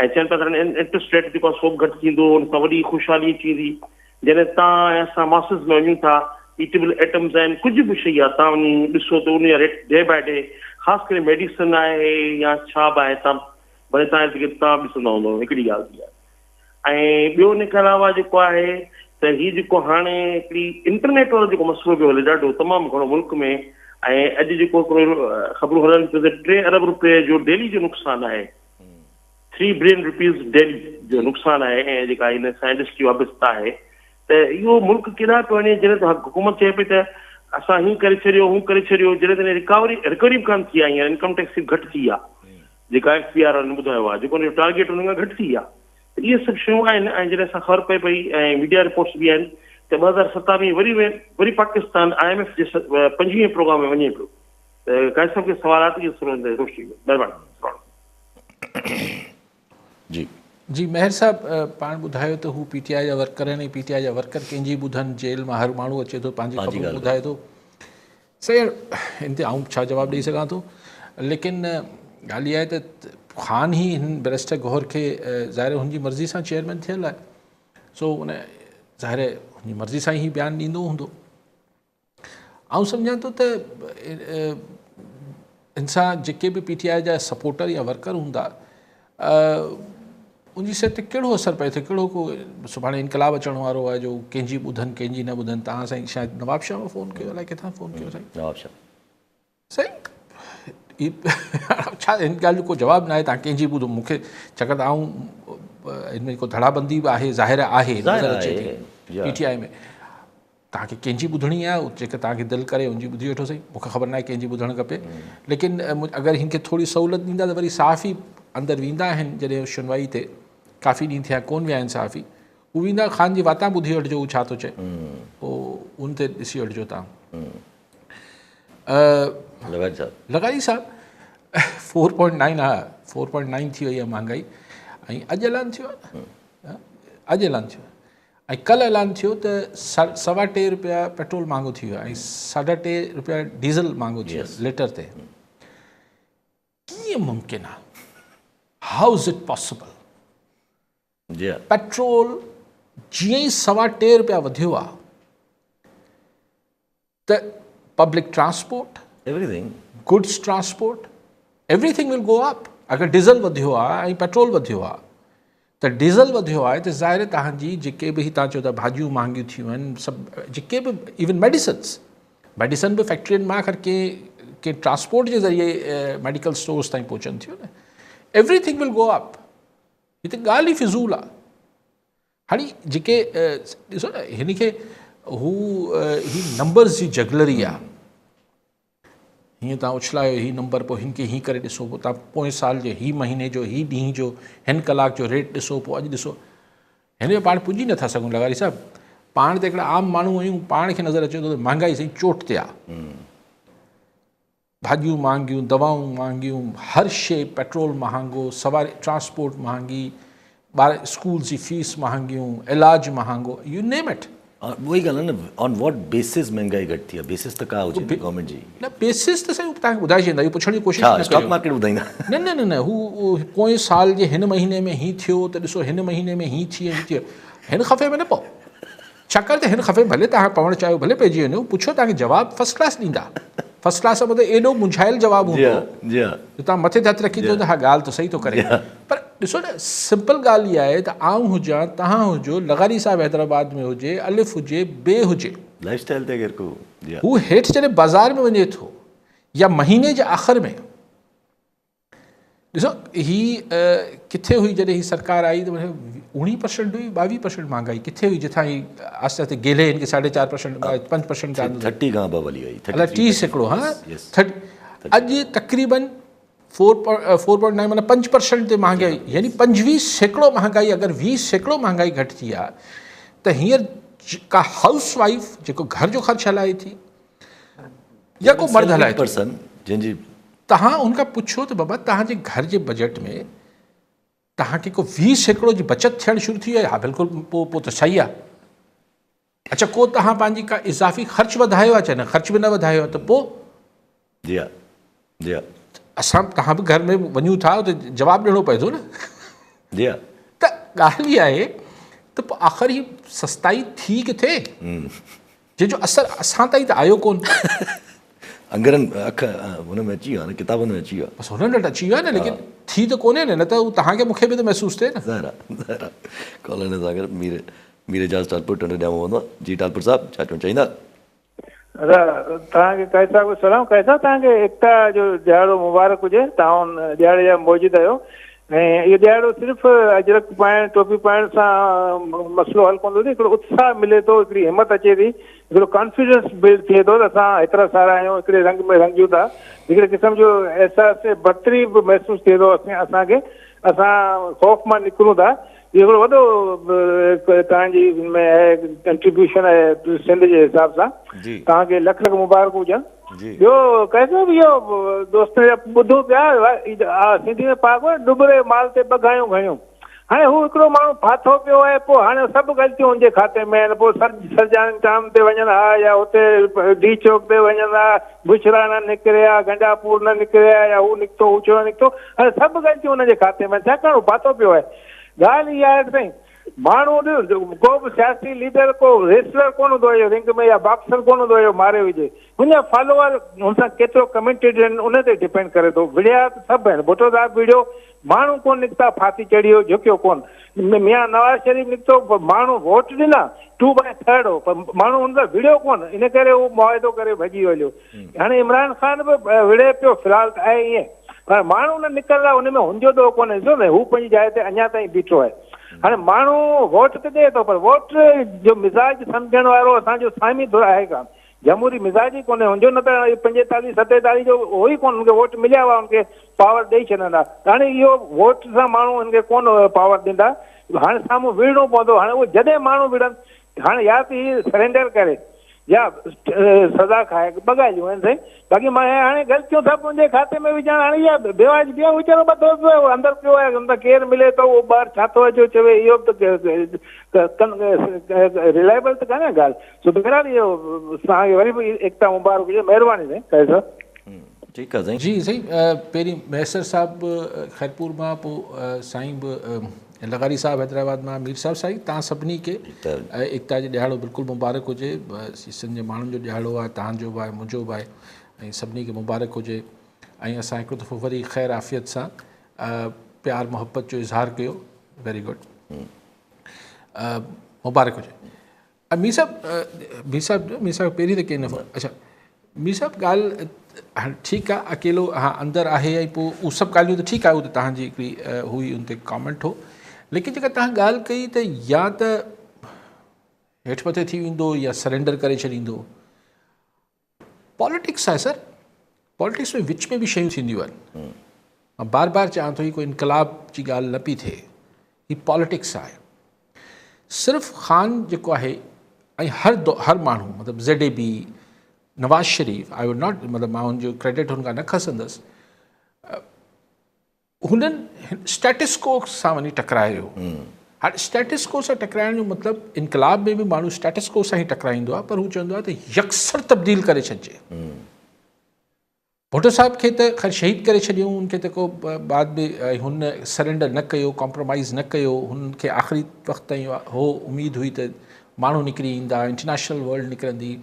۽ چون پيا ته انٽرسٽ ريٽ جيڪو آهي سو به گهٽ ٿيندو ان سان وڏي خوشحالي اچي ويندي جڏهن تان ۽ اسان ماسز ۾ وڃون ٿا ايٽيبل ائٽمز آهن ڪجهه به شيء آهي تان وڃي ڏسو ته ان جا ريٽ ڊي باء ڊي خاص ڪري ميڊيسن آهي يا ڇا به آهي تان ڀلي تان تان به ڏسندا هوندو هڪڙي ڳالهه ٿي آهي ۽ ٻيو ان کان علاوه جيڪو آهي ته هي جيڪو هاڻي هڪڙي انٽرنيٽ وارو جيڪو مسئلو پيو هلي ڏاڍو تمام گهڻو ملڪ ۾ ۽ اڄ جيڪو هڪڙو خبرون هلن پيون ته 3 ارب روپيه جو ڊيلي جو نقصان آهي. ٿري بلين روپيز ڊيلي جو نقصان آهي ۽ جيڪا هن سان انڊسٽري وابسته آهي ته اهو ملڪ ڪيڏانهن پيو وڃي جڏهن ته حڪومت چئي پئي ته اسان هي ڪري ڇڏيو هو ڪري ڇڏيو جڏهن ته رڪوري رڪوري به ڪانه ٿي آهي هينئر انڪم ٽيڪس به گهٽ ٿي آهي جيڪا ايف بي آر وارن ٻڌايو آهي جيڪو ان جو ٽارگيٽ ان کان گهٽ ٿي آهي ته اهي سڀ شيون آهن ۽ جڏهن اسان خبر پئي پئي ۽ ميڊيا رپورٽس به آهن ته 2027 وري وري پاڪستان I M F جي پنجويهين پروگرام ۾ وڃي پيو ته قائد صاحب کي سوال آهي ته اهو سرو روشني مهرباني. جي. جي مهر صاحب پاڻ ٻڌايو ته هو پي ٽي آء جا ورڪر آهن ۽ پي ٽي آء جا ورڪر ڪنهن جي ٻڌن جيل مان هر ماڻهو اچي ٿو پنهنجي خبرون ٻڌائي ٿو سائين ان تي آئون ڇا جواب ڏئي سگهان ٿو ليڪن ڳالهه اها آهي ته خان هي هن بئريسٽر گوهر کي ظاهر هن جي مرضي سان چيئرمين ٿيل آهي سو ان ظاهر هن جي مرضي سان هي بيان ڏيندو هوندو آئون سمجهان ٿو ته ان سان جيڪي به پي ٽي آء جا سپورٽر يا ورڪر هوندا ان جي صحت تي ڪهڙو اثر پئي ٿو ڪهڙو ڪو سڀاڻي انقلاب اچڻ وارو آهي جو ڪنهن جي ٻڌن ڪنهن جي نه ٻڌن تان سائين شايد نواب شاهه مان فون ڪيو الائي ڪٿان فون ڪيو سائين نواب شاهه سائين ڇا هن ڳالهه جو ڪو جواب نه آهي تان ڪنهن جي ٻڌو مونکي ڇاڪاڻ ته آئون هن ۾ ڪو ڌڙابندي به آهي ظاهر آهي نظر اچي ٿي پي ٽي آء ۾ توهان کي ڪنهن جي ٻڌڻي آهي جيڪا توهان کي دل ڪري ان جي ٻڌي وٺو سائين مون کي خبر ناهي ڪنهن جي ٻڌڻ کپي ليڪن اگر هن کي ٿوري سهولت ڏيندا ته وري صحافي اندر ويندا آهن جڏهن شنوائي تي ڪافي ڏينهن ٿيا ڪون ويا آهن صحافي هو ويندا خان جي واتان ٻڌي وٺجو هو ڇا ٿو چئي پوء ان تي ڏسي وٺجو توهان لغاري صاحب لغاري صاحب 4.9 ها 4.9 ٿي وئي آهي مهانگائي ۽ اڄ اعلان ٿيو آهي نه اڄ اعلان ٿيو آهي ۽ ڪلهه اعلان ٿيو ته سوا ٽي روپيا پيٽرول مهانگو ٿي ويو آهي ۽ ساڍا ٽي روپيا ڊيزل مهانگو ٿي ويو ليٽر تي. ڪيئن ممڪن آهي؟ How is it possible? Petrol جيئن ئي سوا ٽي روپيا وڌيو آهي ته public transport, goods transport, everything will go up. اگر ڊيزل وڌيو آهي ۽ پيٽرول وڌيو آهي ته ڊيزل وڌيو آهي ته ظاهر آهي توهان جي جيڪي به هي توهان چئو ٿا ڀاڄيون مهانگيون ٿيون آهن سڀ جيڪي به ايون ميڊيسنس ميڊيسن به فيڪٽرين مان آخر ڪنهن ڪنهن ٽرانسپورٽ جي ذريعي ميڊيڪل اسٽورس تائين پهچن ٿيون نه ايوري ٿنگ ول گو اپ. هي ته ڳالهه ئي فضول آهي. هاڻي جيڪي ڏسو نه هن کي هو هي نمبرز جي جگلري آ هيئن تان اڇلايو هي نمبر پوء هن کي هي ڪري ڏسو پوء تان پوئين سال جي هي مهيني جو هي ڏينهن جو هن ڪلاڪ جو ريٽ ڏسو پوء اڄ ڏسو هن جو پاڻ پڄي نٿا سگهون لغاري صاحب پاڻ ته هڪڙا عام ماڻهو آهيون پاڻ کي نظر اچي ٿو ته مهانگائي سائين چوٽ تي آ ڀاڄيون مهانگيون، دوائون مهانگيون، هر شيء پيٽرول مهانگو، سواري ٽرانسپورٽ مهانگي، ٻار اسڪولز جي فيس مهانگيون، علاج مهانگو، يو نيم it. اها ئي ڳالهه آهي نه آن واٽ بيسز مهنگائي گهٽ ٿي آهي، بيسز ته ڪا هجي نه گورنمينٽ جي. نه بيسز ته سائين توهان کي ٻڌائي ڇڏيندا، اهو پڇڻ جي ڪوشش نه ڪيو. ڇا اسٽاڪ مارڪيٽ ٻڌائيندا؟ نه نه نه نه هو پوئين سال جي هن مهيني ۾ هي ٿيو ته ڏسو هن مهيني ۾ هي ٿي هي ٿيو هن خفي ۾ نه پئو. ڇاڪاڻ ته هن خفي ڀلي توهان پوڻ چاهيو ڀلي پئجي وڃو، پڇو توهان کي جواب فرسٽ ڪلاس ڏيندا. فرسٽ ڪلاس جو مطلب ايڏو منجهايل جواب هوندو جو توهان مٿي تي هٿ رکي چئو ته ها ڳالهه ته صحيح ٿو ڪري. پر ڏسو نه سمپل ڳالهه اها آهي ته آئون هجان، توهان هجو، لغاري صاحب حيدرآباد ۾ هجي، الف هجي، بي هجي. لائف اسٽائل تي اگر ڪو هو هيٺ جڏهن بازار ۾ وڃي ٿو يا مهيني جي آخر ۾. ڏسو هي ڪٿي هئي جڏهن هي سرڪار آئي ته اوڻيهه پرسنٽ هئي ٻاويهه پرسنٽ مهانگائي ڪٿي هئي جتان هي آهستي آهستي گيلي هن کي ساڍي چار پرسنٽ پنج پرسنٽ تي آندو ٿرٽي کان ابو هلي وئي الائي 30% ها ٿرٽي اڄ تقريبن فور فور پوائنٽ نائن معنيٰ 5% تي مهانگائي يعني 25% مهانگائي اگر 20% مهانگائي گهٽ ٿي آهي ته هينئر ڪا هائوس وائيف جيڪو گهر جو خرچ هلائي ٿي يا ڪو مرد هلائي ٿو جنهن جي توهان ان کان پڇو ته بابا توهان جي گهر جي بجيٽ ۾ توهان کي ڪو 20% جي بچت ٿيڻ شروع ٿي وئي؟ ها بلڪل پوء پوء ته صحيح آهي. اڇا ڪو توهان پنهنجي ڪا اضافي خرچ وڌايو آهي؟ چئي نه خرچ به نه وڌايو آهي ته پوء؟ جي ها جي ها. اسان توهان به گهر ۾ وڃون ٿا اتي جواب ڏيڻو پئي ٿو نه. جي ها. ته ڳالهه اها آهي ته پوء آخر هي سستائي ٿي ڪٿي؟ جنهن جو اثر اسان تائين ته آيو ڪونه. انگرن اک هن ۾ اچي ويو آهي نه ڪتابن ۾ اچي ويو آهي. بس هنن وٽ اچي ويو آهي نه ليڪن ٿي ته ڪونهي نه نه ته توهان کي مون کي به ته محسوس ٿئي نه. ظاهر آهي ظاهر آهي. ڪالر سان گڏ مير مير اعجاز ٽالپر ٽنڊو ڄام هوندو آهي. جي ٽالپر صاحب ڇا چوڻ چاهيندا؟ ادا توهان کي قائد صاحب کي سلام قائد صاحب توهان کي ايڪتا جو ڏهاڙو مبارڪ هجي توهان ان ڏهاڙي جا موجد آهيو. ۽ اهو ڏهاڙو صرف اجرڪ پائڻ ٽوپي پائڻ سان مسئلو حل ڪونه ٿو ٿئي، هڪڙو اتساهه ملي ٿو، هڪڙي همت اچي ٿي، هڪڙو ڪانفيڊنس بلڊ ٿئي ٿو ته اسان هيترا سارا آهيون، هڪڙي رنگ ۾ رنگجون ٿا، هڪڙي قسم جو احساس برتري به محسوس ٿئي ٿو اسان کي، اسان خوف مان نڪرون ٿا، اهو هڪڙو وڏو توهان جي ان ۾ آهي ڪنٽريبيوشن آهي سنڌ جي حساب سان، توهان کي لک لک مبارڪون هجن. ٻيو ڪنهن به اهو دوستن جا ٻڌون پيا سنڌي ۾ پهاڪو آهي ڏٻري مال تي ٻه گايون گهڻيون. هاڻي هو هڪڙو ماڻهو ڦاٿو پيو آهي پوء هاڻي سڀ غلطيون هن جي کاتي ۾ آهن پوء سر سرجان ٽام تي وڃن ها يا هتي ڊي چوڪ تي وڃن ها بشرا نه نڪري ها گنڊاپور نه نڪري ها يا هو نڪتو هو ڇو نه نڪتو هاڻي سڀ غلطيون هن جي کاتي ۾ آهن ڇاڪاڻ هو ڦاٿو پيو آهي ڳالهه اها آهي ته سائين ماڻهو ڏس ڪو به سياسي ليڊر ڪو ريسلر ڪونه هوندو آهي رنگ ۾ يا باڪسر ڪونه هوندو آهي جو ماري وجهي هن جا فالوور هن سان ڪيترو ڪميٽيڊ آهن ان تي ڊپينڊ ڪري ٿو وڙهيا ته سڀ آهن ڀٽو صاحب وڙهيو ماڻهو ڪونه نڪتا ڦاسي چڙهي ويو جهڪيو ڪونه ميان نواز شريف نڪتو پر ماڻهو ووٽ ڏنا ٽو بائي ٿرڊ هو پر ماڻهو هن سان وڙهيو ڪونه ان ڪري هو معاهدو ڪري ڀڄي ويو هاڻي عمران خان به وڙهي پيو في الحال ته آهي ائين پر ماڻهو نه نڪرندا ان ۾ هن جو ڏوهه ڪونهي ڏسو نه هو پنهنجي جاء تي اڃا تائين بيٺو آهي هاڻي ماڻهو ووٽ ته ڏئي ٿو پر ووٽ جو مزاج سمجهڻ وارو اسان جو سامي ڌر آهي ڪانه جمهوري مزاج ئي ڪونهي هن جو نه ته 45 47 جو هو ئي ڪونه هن کي ووٽ مليا هئا هن کي پاور ڏئي ڇڏندا ته هاڻي اهو ووٽ سان ماڻهو هن کي ڪونه پاور ڏيندا هاڻي سامهون وڙهڻو پوندو هاڻي اهو جڏهن ماڻهو وڙهن هاڻي يا ته هي سرينڊر ڪري يا سزا کائي ٻه ڳالهيون آهن سائين باقي مان هاڻي غلطيون سڀ منهنجي کاتي ۾ وجهڻ هاڻي اها بيواجبي آهي ويچارو ٻڌو پيو آهي اندر پيو آهي ان ڪير ملي ٿو اهو ٻاهر ڇا ٿو اچيو چوي اهو به ته رلائبل ته ڪانهي ڳالهه سو بهرحال اهو توهان کي وري به ايڪتا مبارڪ هجي مهرباني سائين قاضي صاحب. ٺيڪ آهي سائين. جي سائين پهرين مهيسر صاحب خيرپور مان پوء سائين به لغاري صاحب حيدرآباد مان مير صاحب سائين توهان سڀني کي ايڪتا جو ڏهاڙو بلڪل مبارڪ هجي سنڌ جي ماڻهن جو ڏهاڙو آهي توهان جو به آهي منهنجو به آهي ۽ سڀني کي مبارڪ هجي ۽ اسان هڪڙو دفعو وري خير عافيت سان پيار محبت جو اظهار ڪيو ويري گڊ مبارڪ هجي مير صاحب مير صاحب مير صاحب پهرين ته ڪنهن نه اڇا مير صاحب ڳالهه هاڻي ٺيڪ آهي اڪيلو ها اندر آهي ۽ پوء اهو سڀ ڳالهيون ته ٺيڪ آهي اهو ته تهان جي هڪڙي هئي ان تي ڪامينٽ هو ليڪن جيڪا تهان ڳالهه ڪئي ته يا ته هيٺ مٿي ٿي ويندو يا سرينڊر ڪري ڇڏيندو پاليٽڪس آهي سر پاليٽڪس ۾ وچ ۾ به شيون ٿينديون آهن مان بار بار چوان ٿو هي ڪو انقلاب جي ڳالهه نه پئي ٿئي هي پاليٽڪس آهي صرف خان جيڪو آهي ۽ هر هر ماڻهو مطلب Z A B Nawaz Sharif I would not مطلب مان هن جو ڪريڊٽ هن کان نه کسندس هنن اسٽيٽس ڪو سان وڃي ٽڪرايو هاڻي اسٽيٽس ڪو سان ٽڪرائڻ جو مطلب انقلاب ۾ به ماڻهو اسٽيٽس ڪو سان ئي ٽڪرائيندو آهي پر هو چوندو آهي ته يڪسر تبديل ڪري ڇڏجي ڀٽو صاحب کي ته خير شهيد ڪري ڇڏيائون ان کي ته ڪو بعد ۾ هن سرينڊر نه ڪيو ڪمپرومائز نه ڪيو هن کي آخري وقت تائين هو اميد هئي ته ماڻهو نڪري ايندا انٽرنيشنل ورلڊ نڪرندي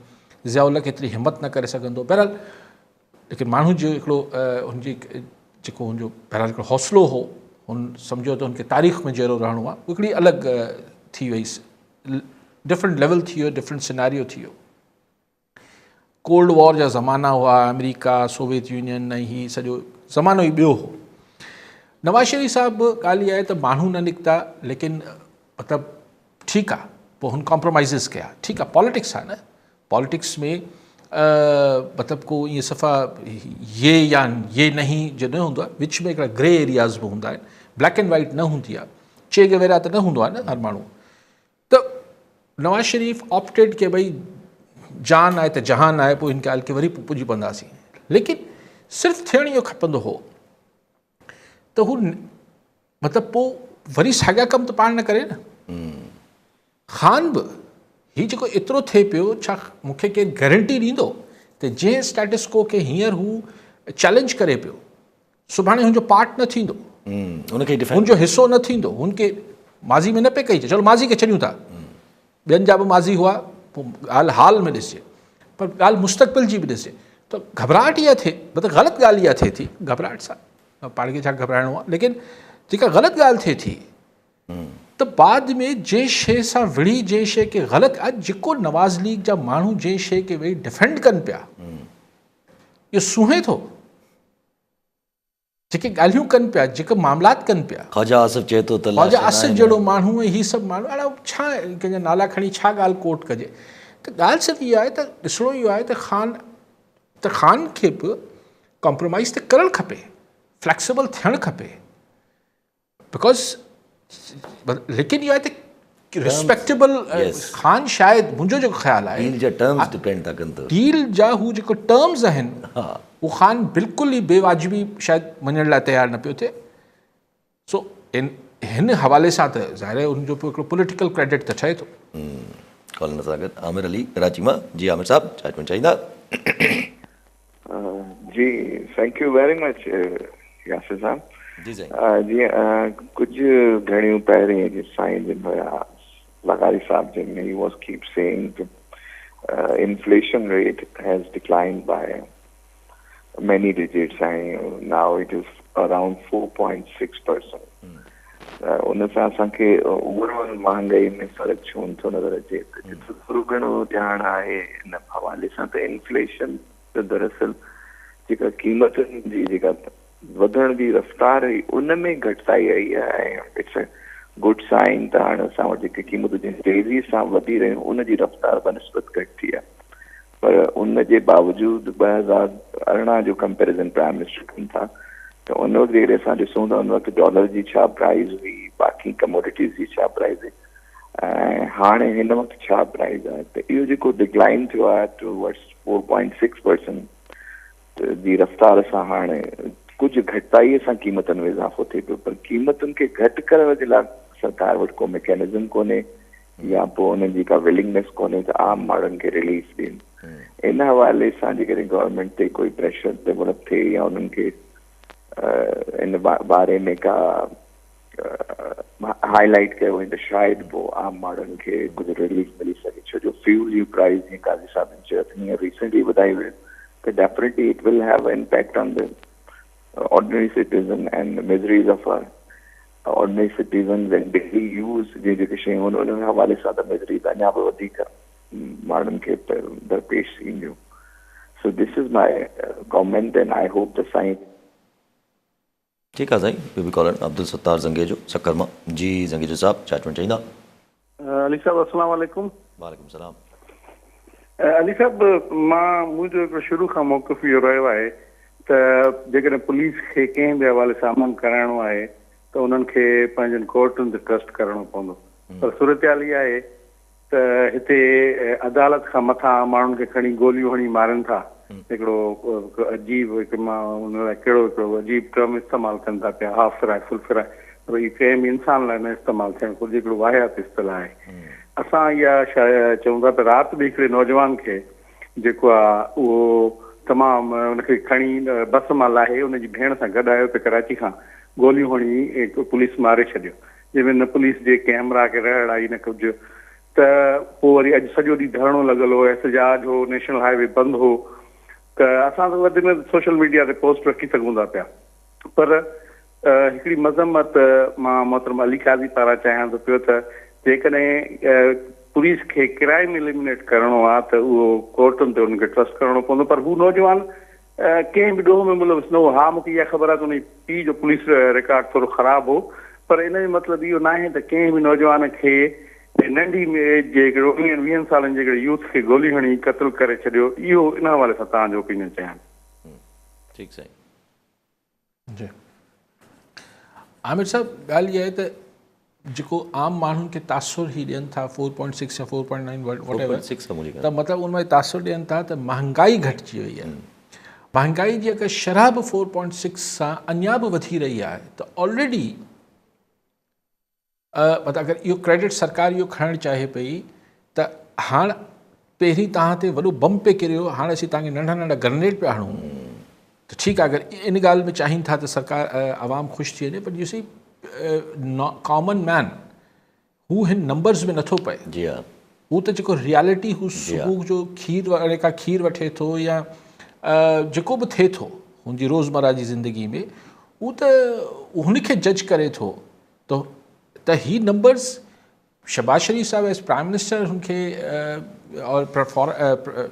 ضياء الحق ايتري همت نه ڪري سگهندو بهرحال ليڪن ماڻهو جو هڪڙو هن جي جيڪو هن جو بهرحال هڪڙو حوصلو هو هن سمجهيو ته هن کي تاريخ ۾ جهڙو رهڻو آهي هڪڙي الڳ ٿي وئي ڊفرنٽ ليول ٿي ويو ڊفرنٽ سيناريو ٿي ويو ڪولڊ وار جا زمانا هئا آمريڪا سوويت يونين ۽ هي سڄو زمانو ئي ٻيو هو نواز شريف صاحب به ڳالهه اها آهي ته ماڻهو نه نڪتا ليڪن مطلب ٺيڪ آهي پوء هن ڪمپرومائزز ڪيا ٺيڪ آهي پاليٽڪس آهي نه پاليٽڪس ۾ مطلب ڪو ائين صفا يي يا يي نهين جو نه هوندو آهي وچ ۾ هڪڙا گري ايرياز به هوندا آهن بليڪ اينڊ وائيٽ نه هوندي آهي چي گويرا ته نه هوندو آهي نه هر ماڻهو ته نواز شريف آپٽيڊ ڪي ڀئي جان آهي ته جهان آهي پوء هن ڳالهه کي وري پڄي پونداسين ليڪن صرف ٿيڻ اهو کپندو هو ته هو مطلب پوء وري ساڳيا ڪم ته پاڻ نه ڪري نه خان به هي جيڪو ايترو ٿئي پيو ڇا مون کي ڪير گارنٽي ڏيندو ته جنهن اسٽيٽس ڪو کي هينئر هو چئلينج ڪري پيو سڀاڻي هن جو پارٽ نه ٿيندو ان کي هن جو حصو نه ٿيندو هن کي ماضي ۾ نه پئي ڪئي چلو ماضي کي ڇڏيون ٿا ٻين جا به ماضي هئا پوء ڳالهه حال ۾ ڏسجي پر ڳالهه مستقبل جي به ڏسجي ته گهبراهٽ اها ٿئي مطلب غلط ڳالهه اها ٿئي ٿي گهبراهٽ سان پاڻ کي ڇا گهبرائڻو آهي ليڪن جيڪا غلط ڳالهه ٿئي ٿي ته بعد ۾ جنهن شيء سان وڙهي جنهن شيء کي غلط اڄ جيڪو نواز ليگ جا ماڻهو جنهن شيء کي ويهي ڊفينڊ ڪن پيا اهو سونهي ٿو. جيڪي ڳالهيون ڪن پيا، جيڪي معاملات ڪن پيا. خواجه آصف چئي ٿو ته خواجه آصف جهڙو ماڻهو ۽ هي سڀ ماڻهو اهڙا ڇا ڪنهن جا نالا کڻي ڇا ڳالهه ڪوٽ ڪجي ته ڳالهه صرف اها آهي ته ڏسڻو اهو آهي ته خان ته خان کي به ڪمپرومائز ته ڪرڻ کپي فليڪسبل ٿيڻ کپي because ليڪن اهو آهي ته ريسپيڪٽيبل خان شايد منهنجو جيڪو خيال آهي ڊيل جا ٽرمز ڊپينڊ ٿا ڪن ته ڊيل جا هو جيڪو ٽرمز آهن هو خان بلڪل ئي بي واجبي شايد مڃڻ لاء تيار نه پيو ٿئي سو ان هن حوالي سان ته ظاهر آهي ان جو هڪڙو پوليٽيڪل ڪريڊٽ ته ٺهي ٿو. ڪالر سان گڏ عامر علي ڪراچي مان جي عامر صاحب ڇا چوڻ چاهيندا. جي thank you very much Yasir صاحب جي سائين جي ڪجهه گهڙيون پهرين جي سائين جن هيا لغاري صاحب جن he was keep saying inflation rate has declined by many digits ۽ now it is around 4.6% ان سان اسان کي اوور آل مهانگائي ۾ فرق ڇو نٿو نظر اچي ته جيترو ٿورو گهڻو ڄاڻ آهي ان حوالي سان ته انفليشن ته دراصل جيڪا قيمتن جي جيڪا وڌڻ جي رفتار هئي ان ۾ گهٽتائي آئي آهي ۽ it's a good sign ته هاڻي اسان وٽ جيڪي قيمتون جنهن تيزي سان وڌي رهيون ان جي رفتار بنسبت گهٽ ٿي آهي پر ان جي باوجود 2018 جو ڪمپيريزن پرائم منسٽر ڪن ٿا ته ان وقت جيڪڏهن اسان ڏسون ته ان وقت ڊالر جي ڇا پرائز هئي باقي ڪموڊٽيز جي ڇا پرائز هئي ۽ هاڻي هن وقت ڇا پرائز آهي ته اهو جيڪو ڊڪلائن ٿيو آهي ٽوورڊس 4.6% جي رفتار سان هاڻي ڪجهه گهٽتائي سان قيمتن ۾ اضافو ٿئي پيو پر قيمتن کي گهٽ ڪرڻ جي لاء سرڪار وٽ ڪو ميڪينزم ڪونهي يا پوء انهن جي ڪا ولنگنيس ڪونهي ته عام ماڻهن کي رليف ڏين ان حوالي سان جيڪڏهن گورنمينٽ تي ڪوئي پريشر ڊيولپ ٿئي يا انهن کي ان باري ۾ ڪا هائي لائيٽ ڪيو وڃي ته شايد پوء عام ماڻهن کي ڪجهه رليف ملي سگهي ڇو جو فيول جي پرائز جيئن قاضي صاحب جن چيو ته هينئر ريسنٽلي وڌائي ويو ته definitely it will have impact on the ordinary citizen and miseries of ordinary citizens and daily use جي جيڪي شيون آهن انهن حوالي سان ته مزريز اڃا به وڌيڪ ماڻهن کي درپيش اينديون so this is my comment and I hope ته سائين ٺيڪ آ سائين ٻيو به ڪالر عبدالستار زنگيجو سکر مان جي زنگيجو صاحب ڇا چوڻ چاهيندا. علي صاحب السلام عليڪم. وعليڪم السلام. علي صاحب مان منهنجو هڪڙو شروع کان موقف اهو رهيو آهي ته جيڪڏهن پوليس کي ڪنهن به حوالي سان امن ڪرائڻو آهي ته انهن کي پنهنجن ڪورٽن تي ٽرسٽ ڪرڻو پوندو پر صورتحال اها آهي ته هتي عدالت کان مٿان ماڻهن کي کڻي گوليون هڻي مارين ٿا. هڪڙو عجيب هڪ مان ان لاء ڪهڙو هڪڙو عجيب ٽرم استعمال ڪن ٿا پيا هاف فرائي فل فرائي پر اهي ڪنهن به انسان لاء نه استعمال ٿيڻ گهرجي هڪڙو واهيات اصطلاح آهي. اسان اها چئون ٿا ته رات به هڪڙي نوجوان کي جيڪو آ اهو تمام ان کي کڻي بس مان لاهي ان جي ڀيڻ سان گڏ آيو ته ڪراچي کان گوليون هڻي پوليس ماري ڇڏيو. جنهن ۾ نه پوليس جي ڪنهن همراهه کي رهڙ آئي نه ڪجهه ته پوء وري اڄ سڄو ڏينهن ڌرڻو لڳل هو، احتجاج هو، نيشنل هاء وي بند هو ته اسان ته وڌ ۾ وڌ سوشل ميڊيا تي پوسٽ رکي سگهون ٿا پيا پر هڪڙي مذمت مان محترم علي قاضي پاران چاهيان ٿو پيو ته جيڪڏهن پوليس کي ڪرائم اليمينيٽ ڪرڻو آ ته اهو ڪورٽن تي انهن کي ٽرسٽ ڪرڻو پوندو پر هو نوجوان ڪنهن به ڏوهه ۾ ملوث نه هو. ها مون کي اها خبر آهي ته ان جي پيء جو پوليس رڪارڊ ٿورو خراب هو پر ان جو مطلب اهو ناهي ته ڪنهن به نوجوان کي ننڍي ايج جي هڪڙي اڻويهن ويهن سالن جي هڪڙي يوٿ کي گولي هڻي قتل ڪري ڇڏيو اهو ان حوالي سان توهان جو اوپينين چاهيان. ٺيڪ سائين. جي عامر صاحب ڳالهه اها آهي ته جيڪو عام ماڻهن کي تاثر هي ڏين ٿا 4.6 يا 4.9 واٽ ايور ته مطلب ان ۾ تاثر ڏين ٿا ته مهانگائي گهٽجي وئي آهي مهانگائي جي اگر شرح به 4.6 سان اڃا به وڌي رهي آهي ته آلريڊي مطلب اگر اهو ڪريڊٽ سرڪار اهو کڻڻ چاهي پئي ته هاڻ پهرين توهان تي وڏو بم پئي ڪريو هاڻ اسين توهان کي ننڍا ننڍا گرنيڊ پيا هڻون ته ٺيڪ آهي اگر ان ڳالهه ۾ چاهين ٿا ته سرڪار عوام خوش ٿي وڃي پر you see common مين هو هن نمبرز ۾ نٿو پئي جي ها هو ته جيڪو ريالٽي هو صبح جو کير واري کان کير وٺي ٿو يا جيڪو به ٿئي ٿو هن جي روزمره جي زندگي ۾ هو ته هن کي جج ڪري ٿو ته ته هي نمبرز شهباز شريف صاحب ايز پرائم منسٽر هن کي اور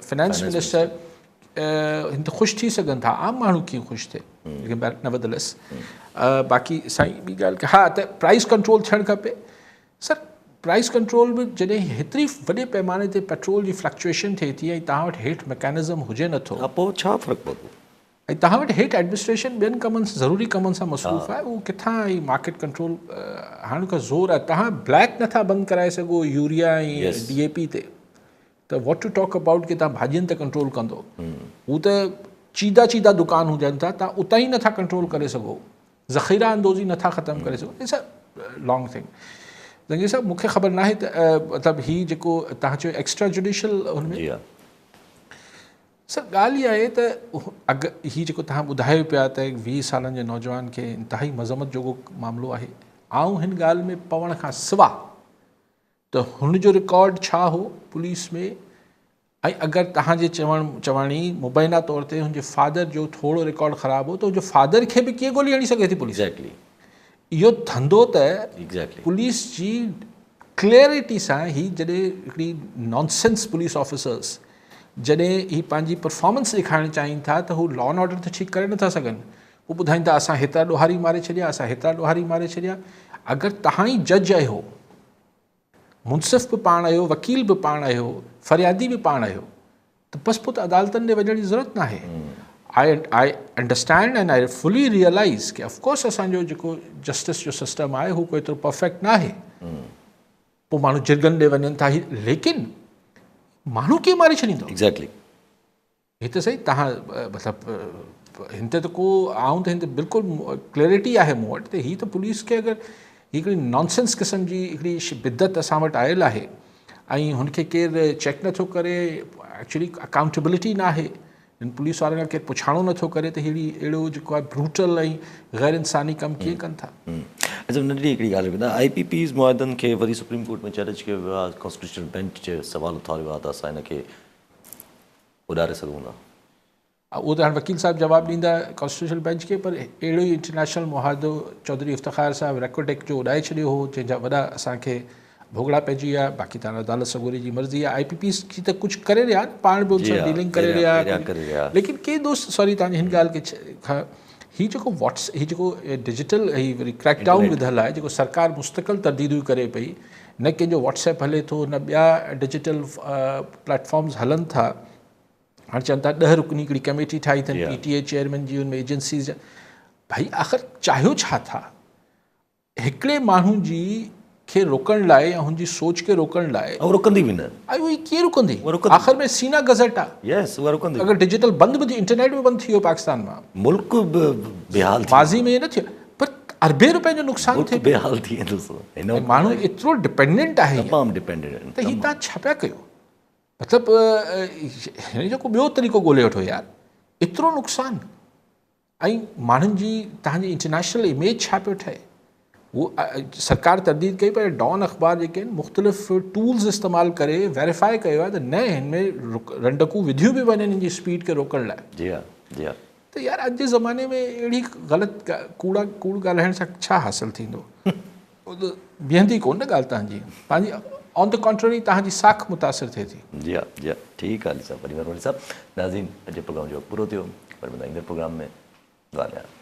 فنانس منسٽر هن ته خوش ٿي سگهن ٿا عام ماڻهو ڪيئن خوش ٿئي. ليڪن نيوردليس باقي سائين ٻي ڳالهه ها ته پرائس ڪنٽرول ٿيڻ کپي سر. پرائس ڪنٽرول به جڏهن هيتري وڏي پيماني تي پيٽرول جي فلڪچوئيشن ٿئي ٿي ۽ توهان وٽ هيٺ ميڪانزم هجي نٿو، ها پوء ڇا فرق پوندو؟ ۽ توهان وٽ هيٺ ايڊمنسٽريشن ٻين ڪمن سان ضروري ڪمن سان مصروف آهي، اهو ڪٿان هي مارڪيٽ ڪنٽرول هاڻي کا زور آهي، توهان بليڪ نٿا بند ڪرائي سگهو يوريا ۽ ڊي اي پي تي ته واٽ ٽو ٽاڪ ابائوٽ ڪي توهان ڀاڄين تي ڪنٽرول ڪندو، هو ته چيدا چيدا دڪان هجن ٿا، توهان اتان ئي نٿا ڪنٽرول ڪري سگهو. ذخيره اندوزي نٿا ختم ڪري سگهو it's a long thing Zangi صاحب مونکي خبر ناهي ته مطلب هي جيڪو تهان چيو ايڪسٽرا جوڊيشل هن ۾ جي ها سر ڳالهه اها آهي ته اڳ هي جيڪو تهان ٻڌايو پيا ته 20 سالن جي نوجوان کي انتهائي مذمت جوڳو معاملو آهي آئون هن ڳالهه ۾ پوڻ کان سوا ته هن جو رڪارڊ ڇا هو پوليس ۾ ۽ اگر توهان جي چوڻ چواڻي مبينا طور تي هن جي فادر جو ٿورو رڪارڊ خراب هو ته هن جو فادر کي به ڪيئن گولي هڻي سگهي ٿي پوليس؟ Exactly. اهو ڌنڌو ته Exactly. Police جي ڪليئرٽي سان هي جڏهن هڪڙي نانسينس پوليس آفيسرس جڏهن هي پنهنجي پرفارمنس ڏيکارڻ چاهين ٿا ته هو لا اينڊ آرڊر ته ٺيڪ ڪري نٿا سگهن هو ٻڌائين ٿا اسان هيترا ڏوهاري ماري ڇڏيا اسان هيترا ڏوهاري ماري ڇڏيا اگر توهان ئي جج آهيو منصف به پاڻ آهيو، وڪيل به پاڻ آهيو، فريادي به پاڻ آهيو ته بس پوء ته عدالتن ڏي وڃڻ جي ضرورت ناهي. I I understand and I fully realise K of course اسان جو جيڪو جسٽس جو سسٽم آهي هو ڪو ايترو پرفيڪٽ ناهي. پوء ماڻهو جرڳن ڏي وڃن ٿا هي ليڪن ماڻهو ڪيئن ماري ڇڏيندو؟ ايگزيڪٽلي. هي ته سائين تهان مطلب هن تي ته ڪو آئون ته هن تي بلڪل ڪليرٽي آهي مون وٽ ته هي ته پوليس کي اگر هي هڪڙي نانسنس قسم جي هڪڙي بدعت اسان وٽ آيل آهي ۽ هن کي ڪير چيڪ نٿو ڪري ايڪچولي اڪائونٽيبلٽي نه آهي هن پوليس وارن کان ڪير پڇاڻو نٿو ڪري ته ههڙي اهڙو جيڪو آهي بروٽل ۽ غير انساني ڪم ڪيئن ڪن ٿا. اچا ننڍڙي هڪڙي ڳالهه ٻڌاء آء پي پيز معاهدن کي وري سپريم ڪورٽ ۾ چئلينج ڪيو ويو آهي ڪانسٽيٽيوشنل بينچ سوال اٿاريو آهي ته اسان هن کي اڏاري سگهون ٿا. اهو ته هاڻ وڪيل صاحب جواب ڏيندا ڪانسٽيٽيوشنل بينچ کي پر اهڙو ئي انٽرنيشنل معاهدو چوڌري افتخار صاحب ريڪوڊڪ جو اڏائي ڇڏيو هو جنهن جا وڏا اسان کي ڀوڳڙا پئجي ويا باقي ته هاڻ عدالت سڳوري جي مرضي آهي آء پي پيز جي ته ڪجهه ڪري رهيا آهن پاڻ به ان سان ڊيلنگ ڪري رهيا آهن ليڪن ڪي دوست سوري توهان جي هن ڳالهه کي هي جيڪو واٽس هي جيڪو ڊجيٽل هي وري ڪريڪ ڊائون وڌل آهي جيڪو سرڪار مستقل ترديدون ڪري پئي نه ڪنهن جو واٽس ايپ هلي ٿو نه ٻيا ڊجيٽل پليٽ فارمز هلن ٿا هاڻي چون ٿا 10 رڪني هڪڙي ڪميٽي ٺاهي اٿن پي ٽي اي چيئرمين جي ان ۾ ايجنسيز جا ڀائي آخر چاهيو ڇا ٿا هڪڙي ماڻهو جي کي روڪڻ لاء يا هن جي سوچ کي روڪڻ لاء. اها رڪندي به نه. ۽ اهي ڪيئن رڪندي؟ آخر ۾ سينا گزٽ آ. يس اها رڪندي. اگر ڊجيٽل بند به ٿي انٽرنيٽ به بند ٿي ويو پاڪستان مان. ملڪ به بيحال ٿي ويندو. ماضي ۾ نه ٿيو پر اربين روپين جو نقصان ٿئي پيو. ملڪ بيحال ٿي ويندو سو. ۽ ماڻهو ايترو ڊپينڊنٽ آهي. تمام ڊپينڊنٽ. ته هي توهان ڇا پيا ڪيو؟ مطلب هن جو ڪو ٻيو طريقو ڳولي وٺو يار. ايترو نقصان. ۽ ماڻهن جي توهان جي انٽرنيشنل اميج ڇا پيو ٺهي هو سرڪار ترديد ڪئي پر ڊان اخبار جيڪي آهن مختلف ٽولز استعمال ڪري ويريفائي ڪيو آهي ته نه هن ۾ رنڊڪون وڌيون پيون وڃن هن جي اسپيڊ کي روڪڻ لاء. جي ها جي ها. ته يار اڄ جي زماني ۾ اهڙي غلط ڪوڙا ڪوڙ ڳالهائڻ سان ڇا حاصل ٿيندو بيهندي ڪونه نه ڳالهه توهان جي پنهنجي آن the ڪانٽرري توهان جي ساک متاثر ٿئي ٿي. جي ها جي ها ٺيڪ آ علي صاحب وڏي مهرباني صاحب ناظرين اڄ جو پروگرام جو وقت پورو ٿيو وري ملندا ايندڙ پروگرام ۾ دعا ڏيان.